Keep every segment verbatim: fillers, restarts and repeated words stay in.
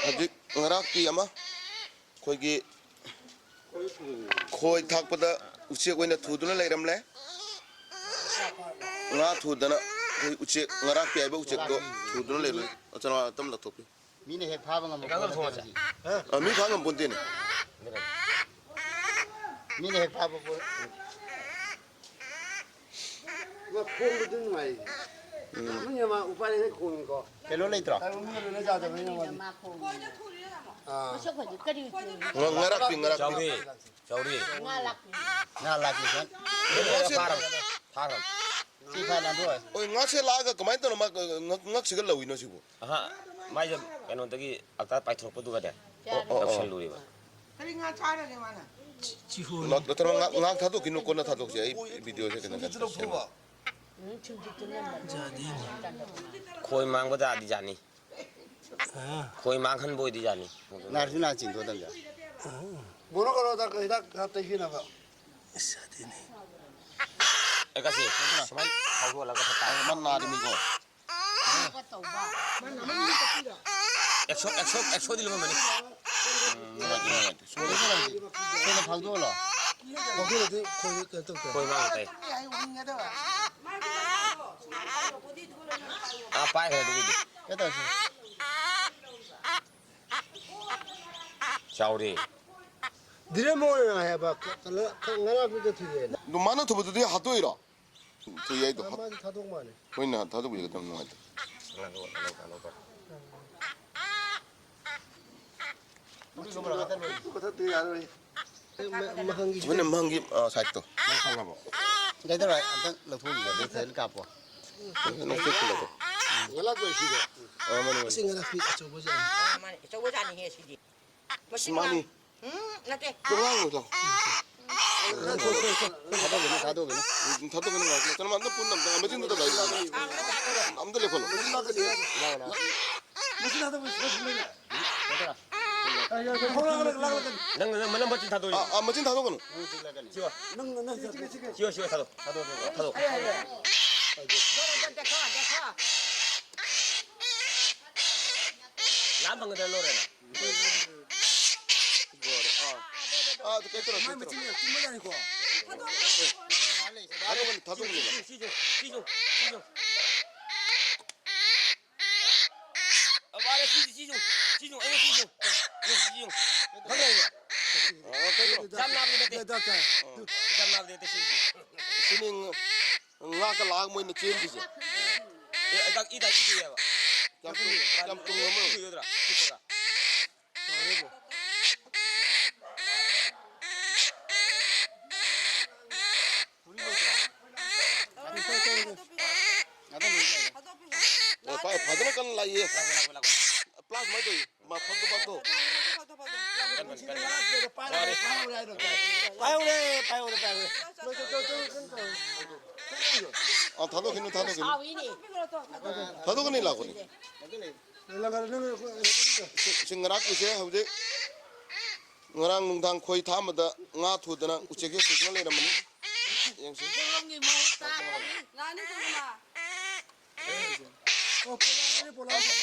ꯍꯧꯖꯤꯛ ꯉꯔꯥꯛꯄꯤ ꯑꯃ ꯑꯩꯈꯣꯏꯒꯤ ꯈꯣꯏ ꯊꯥꯛꯄꯗ ꯎꯆꯦꯛ ꯑꯣꯏꯅ ꯊꯨꯗꯨꯅ ꯂꯩꯔꯝꯂꯦ꯫ ꯉꯥ ꯊꯨꯗꯅ ꯑꯩꯈꯣꯏ ꯎꯆꯦꯛ, ꯉꯔꯥꯛꯄꯤ ꯍꯥꯏꯕ ꯎꯆꯦꯛꯇꯣ ꯊꯨꯗꯨꯅ ꯂꯩꯔꯝꯂꯦ꯫ ꯑꯆꯅ ꯑꯇꯝ ꯂꯧꯊꯣꯛꯄꯤ꯫ ꯃꯤꯅ ꯍꯦꯛ ꯐꯥꯕ ꯉꯝꯕ ꯄꯣꯠ ꯅꯠꯇꯦ ꯃꯁꯤ꯫ ꯑ, ꯃꯤ ꯐꯥ ꯉꯝꯄꯣꯟꯇꯦꯅꯦ꯫ ꯃꯤꯅ ꯍꯦꯛ ꯐꯥꯕ ꯄꯣꯠ꯫ ꯃꯥ ꯈꯣꯡꯕꯗꯨ ꯅꯨꯡꯉꯥꯏ꯫ ꯎꯝ꯫ ꯃꯤ ꯑꯃ ꯎꯄꯥꯏ ꯂꯩꯇ ꯈꯣꯡꯉꯤꯀꯣ꯫ ꯀꯩꯅꯣ ꯂꯩꯇ꯭ꯔꯣ? ꯇꯥꯏꯕꯪ ꯃꯤꯅ ꯂꯣꯏꯅ ꯌꯥꯗꯕꯅꯤꯅ ꯃꯥꯗꯤ꯫ ꯃꯥ ꯈꯣꯡꯉꯤ꯫ ꯑꯥ꯫ ꯃꯁꯛ ꯐꯖꯩ꯫ ꯀꯔꯤ ꯎꯆꯦꯛꯅꯣ? ꯉ-, ꯉꯔꯥꯛꯄꯤ, ꯉꯔꯥꯛꯄꯤ꯫ ꯆꯥꯎꯔꯤ꯫ ꯆꯥꯎꯔꯤ꯫ ꯉꯥ ꯂꯥꯛꯄꯤ꯫ ꯉꯥ ꯂꯥꯛꯄꯤ ꯁꯟ꯫ ꯉꯁꯤ ꯐꯥꯔꯝ꯫ ꯐꯥꯔꯝ꯫ ꯁꯤ ꯐꯥ ꯂꯥꯟꯊꯣꯛꯑꯣ꯫ ꯍꯣꯏ, ꯉꯥꯁꯦ ꯂꯥꯛꯑꯒ ꯀꯃꯥꯏꯅ ꯇꯧꯅ ꯃꯥ ꯉꯛ-, ꯉꯛꯁꯤꯒ ꯂꯧꯏꯅꯣ ꯁꯤꯕꯨ? ꯑꯍꯥ, ꯃꯥꯏꯁꯦ ꯀꯩꯅꯣꯗꯒꯤ ꯑꯜꯇꯥ ꯄꯥꯏꯊꯣꯔꯛꯄꯗꯨꯒꯅꯦ꯫ ꯑꯣ, ꯑꯣ, ꯑꯣ꯫ ꯂꯧꯁꯤꯜꯂꯨꯔꯤꯕ꯫ ꯀꯔꯤ ꯉꯥ ꯆꯥꯔꯒꯦ ꯃꯥꯅ? ꯆꯤ-, ꯆꯤꯍꯣꯅꯤ꯫ ꯅꯠ-, ꯅꯠꯇ꯭ꯔꯒ ꯉꯥ, ꯉꯥ ꯊꯥꯗꯣꯛꯈꯤꯅꯨ, ꯀꯣꯟꯅ ꯊꯥꯗꯣꯛꯁꯦ꯫ ꯑꯩ ꯚꯤꯗꯤꯑꯣꯁꯦ ꯀꯩꯅꯣ ꯀꯩꯅꯣ ꯇꯧꯁꯦ꯫ ꯎꯝ, ꯁꯤꯡꯖꯨ ꯇꯨꯝꯂꯝꯕꯅꯤ꯫ ꯖꯥꯗꯤꯅꯤ꯫ ꯈꯣꯏ ꯃꯥꯡꯕ ꯖꯥꯗꯤ ꯖꯥꯠꯅꯤ꯫ ꯑꯥ꯫ ꯈꯣꯏ ꯃꯥꯡꯍꯟꯕ ꯑꯣꯏꯗꯤ ꯌꯥꯅꯤ꯫ ꯅꯥꯔꯁꯨ ꯅꯥ ꯆꯤꯡꯊꯣꯛꯇꯕꯗ꯫ ꯑꯥ꯫ ꯕꯣꯔꯣ ꯀꯧꯔꯣ ꯍꯤꯗꯥꯛ, ꯍꯤꯗꯥꯛ ꯇꯩꯁꯤꯅꯕ꯫ ꯑꯁ, ꯑꯗꯨꯅꯤ꯫ ꯑꯦ, ꯀꯥꯁꯤ, ꯁꯨꯃꯥꯏꯅ ꯐꯥꯎꯗꯣꯛꯍꯜꯂꯒ ꯐꯠ ꯇꯥꯏ꯫ ꯃꯥ ꯅꯥꯔꯤꯃꯤꯀꯣ꯫ Exo, exo, ꯑꯦꯛꯁꯣꯗꯤ ꯂꯨꯝꯃꯝꯃꯅꯤ꯫ ꯎꯝ, ꯅꯨꯡꯉꯥꯏꯇꯦ, ꯅꯨꯡꯉꯥꯏꯇꯦ꯫ ꯁꯨꯝ ꯁꯨꯃꯥꯏꯅ ꯐꯥꯎꯗꯣꯛꯍꯜꯂꯣ꯫ ꯐꯥꯎꯗꯣꯛꯑꯗꯤ ꯈꯣꯏ ꯀꯩꯅꯣ ꯇꯧꯗꯦ꯫ ꯈꯣꯏ ꯃꯥꯡ ꯇꯥꯏ꯫ ꯑꯥ, ꯄꯥꯏꯈ꯭ꯔꯦ ꯑꯗꯨꯒꯤꯗꯤ꯫ ꯀꯩꯗꯧꯔꯁꯤ? ꯆꯥꯎꯔꯦ꯫ ꯗꯤꯔꯦ ꯃꯣꯏꯅ ꯍꯥꯏꯕ, ꯀ-, ꯀꯩꯅꯣ, ꯀ-, ꯉꯔꯥꯡ ꯄꯤꯗ ꯊꯨꯗꯦꯅ꯫ ꯑꯗꯨ ꯃꯥꯅ ꯊꯨꯕꯗꯨꯗꯤ ꯍꯥꯠꯇꯣꯛꯏꯔꯣ? ꯊꯨꯏ ꯍꯥꯏꯗꯣ꯫ ꯑꯥ, ꯃꯥꯗꯤ ꯊꯥꯗꯣꯛ ꯃꯥꯜꯂꯦ꯫ ꯍꯣꯏꯅ ꯊꯥꯗꯣꯛꯄꯤꯔꯒꯗꯕꯅꯤ, ꯅꯨꯡꯉꯥꯏꯇꯦ꯫ ꯃꯊꯛꯇ ꯌꯥꯔꯣꯏ꯫ ꯃ-, ꯃꯍꯪꯒꯤ ꯑꯩꯈꯣꯏꯅ ꯃꯍꯪꯒꯤ, ꯑ, ꯁꯥꯏꯠꯇꯣ꯫ ꯅꯪ ꯈꯪꯉꯕꯣ? ꯀꯩꯗꯧꯔꯦ? ꯑꯝꯇꯪ ꯂꯧꯊꯣꯛꯑꯝꯒꯦ, ꯑꯗꯨ ꯐꯖꯅ ꯀꯥꯞꯄꯣ꯫ ꯅꯪ ꯆꯦꯛ ꯇꯧꯔꯣ꯫ ꯉꯂꯥꯛ ꯑꯣꯏ ꯁꯤꯗꯣ꯫ ꯑ, ꯃꯥꯅꯤ, ꯃꯥꯅꯤ꯫ ꯑꯁꯤ ꯉꯂꯥꯛꯄꯤ ꯑꯆꯧꯕꯁꯦ꯫ ꯑꯥ, ꯃꯥꯅꯤ, ꯑꯆꯧꯕꯖꯥꯠꯅꯤꯍꯦ ꯁꯤꯗꯤ꯫ ꯃꯁꯤ ꯃꯥꯅꯤ꯫ ꯎꯝ, ꯅꯠꯇꯦ꯫ ꯇꯣꯉꯥꯟ ꯑꯣꯏ ꯂꯥꯎ꯫ ꯊꯥꯗꯣꯛꯈꯤꯅꯨ, ꯊꯥꯗꯣꯛꯈꯤꯅꯨ꯫ ꯎꯝ, ꯊꯥꯗꯣꯛꯈꯤꯅꯨ, ꯉꯥꯏꯈꯣ꯫ ꯀꯩꯅꯣ, ꯑꯝꯇ ꯄꯨꯟꯅ ꯑꯝꯇ, ꯃꯆꯤꯟꯗꯨꯗ ꯂꯥꯛꯑꯣ꯫ ꯑꯥ, ꯃꯆꯤꯟ ꯊꯥꯗꯣꯛꯈꯤꯅꯨ꯫ ꯑꯝꯇ ꯂꯦꯞꯈꯠꯂꯣ꯫ ꯃꯆꯤꯟ ꯊꯥꯗꯣꯛꯈꯤꯅꯨ꯫ ꯅꯪ, ꯅꯪ ꯃꯅꯝ ꯃꯆꯤꯟ ꯊꯥꯗꯣꯛꯑꯣ꯫ ꯑꯥ, ꯑꯥ, ꯃꯆꯤꯟ ꯊꯥꯗꯣꯛꯀꯅꯨ꯫ ꯁꯤꯌꯣ, ꯁꯤꯌꯣ, ꯊꯥꯗꯣꯛ꯫ ꯊꯥꯗꯣꯛ, ꯊꯥꯗꯣꯛ꯫ ꯊꯥꯗꯣꯛ꯫ ꯗꯦꯈꯣ, ꯗꯦꯈꯣ꯫ ꯑꯃ ꯐꯪꯒꯗ꯭ꯔꯥ ꯂꯣꯏꯔꯦꯅ? ꯂꯣꯏꯔꯦ꯫ ꯑꯥ꯫ ꯑꯥ, ꯑꯗꯨ ꯀꯩ ꯇꯧꯔꯣ, ꯃꯥꯏ ꯀꯩ ꯇꯧꯔꯣ? ꯃꯆꯤꯟ ꯌꯥꯝ ꯇꯨꯝꯕꯖꯥꯠꯅꯤꯀꯣ꯫ ꯊꯥꯗꯣꯛꯀꯅꯤ, ꯊꯥꯗꯣꯛꯀꯅꯤ꯫ ꯁꯤ, ꯁꯤ, ꯁꯤ, ꯁꯤ, ꯁꯤ, ꯁꯤ꯫ ꯑ, ꯃꯥꯅꯦ, ꯁꯤꯁꯨ, ꯁꯤꯁꯨ, ꯁꯤꯁꯨ, ꯑꯩꯅ ꯁꯤꯁꯨ, ꯁꯤꯁꯨ, ꯁꯤꯁꯨ꯫ ꯈꯪꯉꯦ, ꯑꯩꯅ꯫ ꯑ, ꯀꯩꯅꯣ? ꯌꯥꯝ ꯅꯥꯕꯗꯤ ꯅꯠꯇꯦ꯫ ꯌꯥꯝ ꯅꯥꯕꯗꯤ ꯅꯠꯇꯦ, ꯁꯤꯁꯨ꯫ ꯁꯤꯅꯤ ꯉꯥ ꯀ ꯂꯥꯛ ꯃꯣꯏꯅ ꯆꯦꯟꯗ꯭ꯔꯤꯁꯦ꯫ ꯑꯦ, ꯍꯤꯗꯥꯛ, ꯍꯤꯗꯥꯛ ꯏ ꯊꯣꯛꯑꯦꯕ꯫ ꯌꯥꯝ ꯇꯨꯝ-, ꯌꯥꯝ ꯇꯨꯝꯃꯝꯃꯣꯏ꯫ ꯏ ꯊꯣꯛꯑꯣꯏꯗ꯭ꯔꯥ? ꯆꯤꯛꯄꯒ꯫ ꯑꯣ, ꯐ-, ꯐꯖꯅ ꯀꯟꯅ ꯂꯥꯛꯏꯌꯦ꯫ ꯂꯥꯛꯑꯣ, ꯂꯥꯛꯑꯣ, ꯂꯥꯛꯑꯣ꯫ ꯄ꯭ꯂꯥꯁ ꯃꯥꯏ ꯇꯧꯏ꯫ ꯃ-, ꯐꯛꯇꯣ, ꯐꯛꯇꯣ꯫ ꯀꯟ, ꯀꯟ, ꯀꯟ꯫ ꯄꯥꯏꯍꯧꯔꯦ, ꯄꯥꯏꯍꯧꯔꯦ, ꯄꯥꯏꯍꯧꯔꯦ꯫ ꯑ, ꯊꯥꯗꯣꯛꯈꯤꯅꯨ, ꯊꯥꯗꯣꯛꯈꯤꯅꯨ꯫ ꯁꯥꯎꯏꯅꯦ꯫ ꯊꯥꯗꯣꯛꯀꯅꯤ, ꯂꯥꯛꯄꯅꯤ꯫ ꯁꯤ, ꯁꯤ ꯉꯔꯥꯡꯒꯤꯁꯦ ꯍꯧꯖꯤꯛ, ꯉꯔꯥꯡ ꯅꯨꯡꯗꯥꯡ ꯈꯣꯏ ꯊꯥꯛꯑꯝꯕꯗ ꯉꯥ ꯊꯨꯗꯅ ꯎꯆꯦꯛꯁꯦ ꯊꯨꯗꯅ ꯂꯩꯔꯝꯕꯅꯤ꯫ ꯌꯦꯡꯁꯤ꯫ ꯄꯣꯔꯣꯝꯒꯤ ꯃꯍꯨꯠꯇ ꯉꯥꯅꯤ ꯊꯣꯡꯕ꯫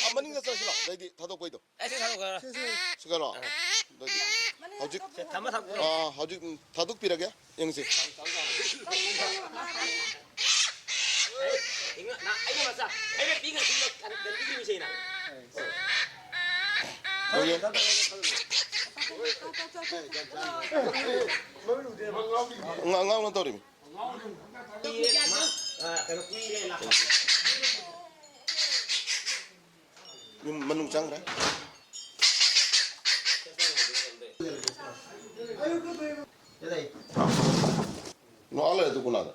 ꯑ, ꯃꯅꯤꯡꯗ ꯆꯠꯂꯁꯤ ꯂꯥꯛꯑꯣ, ꯑꯗꯩꯗꯤ ꯊꯥꯗꯣꯛꯄꯩꯗꯣ꯫ ꯑꯩ ꯁꯤ ꯊꯥꯗꯣꯛꯈ꯭ꯔꯣ꯫ ꯁꯤ, ꯁꯤ꯫ ꯁꯤꯒꯔꯣ? ꯑ꯫ ꯑꯗꯩꯗꯤ ꯍꯧꯖꯤꯛ, ꯁꯦ, ꯊꯝꯃ ꯊꯝꯈ꯭ꯔꯣ꯫ ꯑ, ꯍꯧꯖꯤꯛ ꯊꯥꯗꯣꯛꯄꯤꯔꯒꯦ꯫ ꯌꯦꯡꯁꯤ꯫ ꯑꯩ, ꯑꯩꯅ ꯃꯆꯥ, ꯑꯩꯅ ꯄꯤꯛꯅ ꯁꯤꯡꯕ ꯀꯟ-, ꯀꯟꯕꯤꯔꯤꯃꯤꯁꯦ ꯑꯩꯅ꯫ ꯍꯣꯏ꯫ ꯉꯥ-, ꯉꯥꯎꯅ ꯇꯧꯔꯤꯃꯤ꯫ ꯀꯨꯏꯔꯦ, ꯃꯥ, ꯑ, ꯀꯩꯅꯣ, ꯀꯨꯏꯔꯦ ꯂꯥꯛꯄ꯫ ꯌꯨꯝ ꯃꯅꯨꯡ ꯆꯪꯈ꯭ꯔꯦ꯫ ꯅꯣꯛꯑ ꯂꯩꯔꯦ ꯑꯗꯨ ꯀꯣꯅꯥꯗ꯫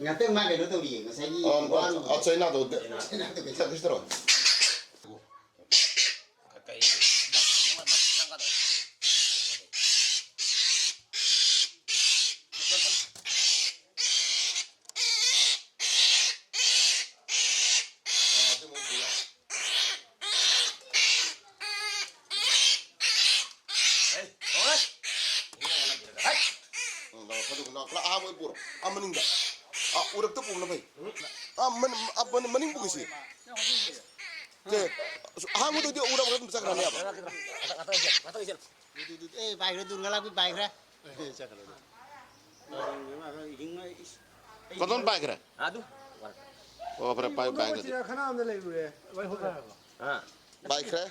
ꯉꯥꯛꯇꯪ ꯃꯥ ꯀꯩꯅꯣ ꯇꯧꯔꯤꯌꯦ, ꯉꯁꯥꯏꯒꯤ ꯑ, ꯑ, ꯋꯥꯔꯨꯕꯗꯣ꯫ ꯑ, ꯆꯩꯅꯥꯗꯣ꯫ ꯆꯩꯅꯥꯗꯣ ꯀꯩꯅꯣ꯫ ꯏꯁꯇꯥꯔꯠ, ꯏꯁꯇꯥꯔꯠ ꯇꯧꯔꯣ꯫ ꯎꯝ, ꯂꯥꯛꯑꯣ, ꯊꯥꯗꯣꯛ, ꯂꯥꯛꯑꯣ, ꯂꯥꯛꯑꯣ, ꯑꯥ, ꯃꯣꯏ ꯄꯨꯔꯣ꯫ ꯑꯥ, ꯃꯅꯤꯡꯗ꯫ ꯑꯥ, ꯎꯔꯛꯇ ꯄꯨꯕꯅ ꯐꯩ꯫ ꯑꯥ, ꯃꯅꯤꯡ, ꯑꯥ, ꯃꯅꯤꯡ, ꯃꯅꯤꯡ ꯄꯨꯈꯤꯁꯤ꯫ ꯁꯦ, ꯑꯍꯥꯟꯕꯗꯨꯗꯤ ꯎꯔꯕ ꯑꯗꯨꯝ ꯆꯠꯈ꯭ꯔꯅꯦꯕ꯫ ꯑꯦ ꯄꯥꯏꯈ꯭ꯔꯦ, ꯗꯨꯔꯒꯥ ꯂꯥꯛꯄꯤ ꯄꯥꯏꯈ꯭ꯔꯦ꯫ ꯀꯗꯣꯝ ꯄꯥꯏꯈ꯭ꯔꯦ? ꯑꯗꯨ꯫ ꯑꯣ, ꯐꯔꯦ, ꯄꯥꯏ ꯄꯥꯏꯈ꯭ꯔꯦ꯫ ꯈꯅꯥ ꯑꯃꯗ ꯂꯩꯔꯨꯔꯦ꯫ ꯑꯥ꯫ ꯄꯥꯏꯈ꯭ꯔꯦ꯫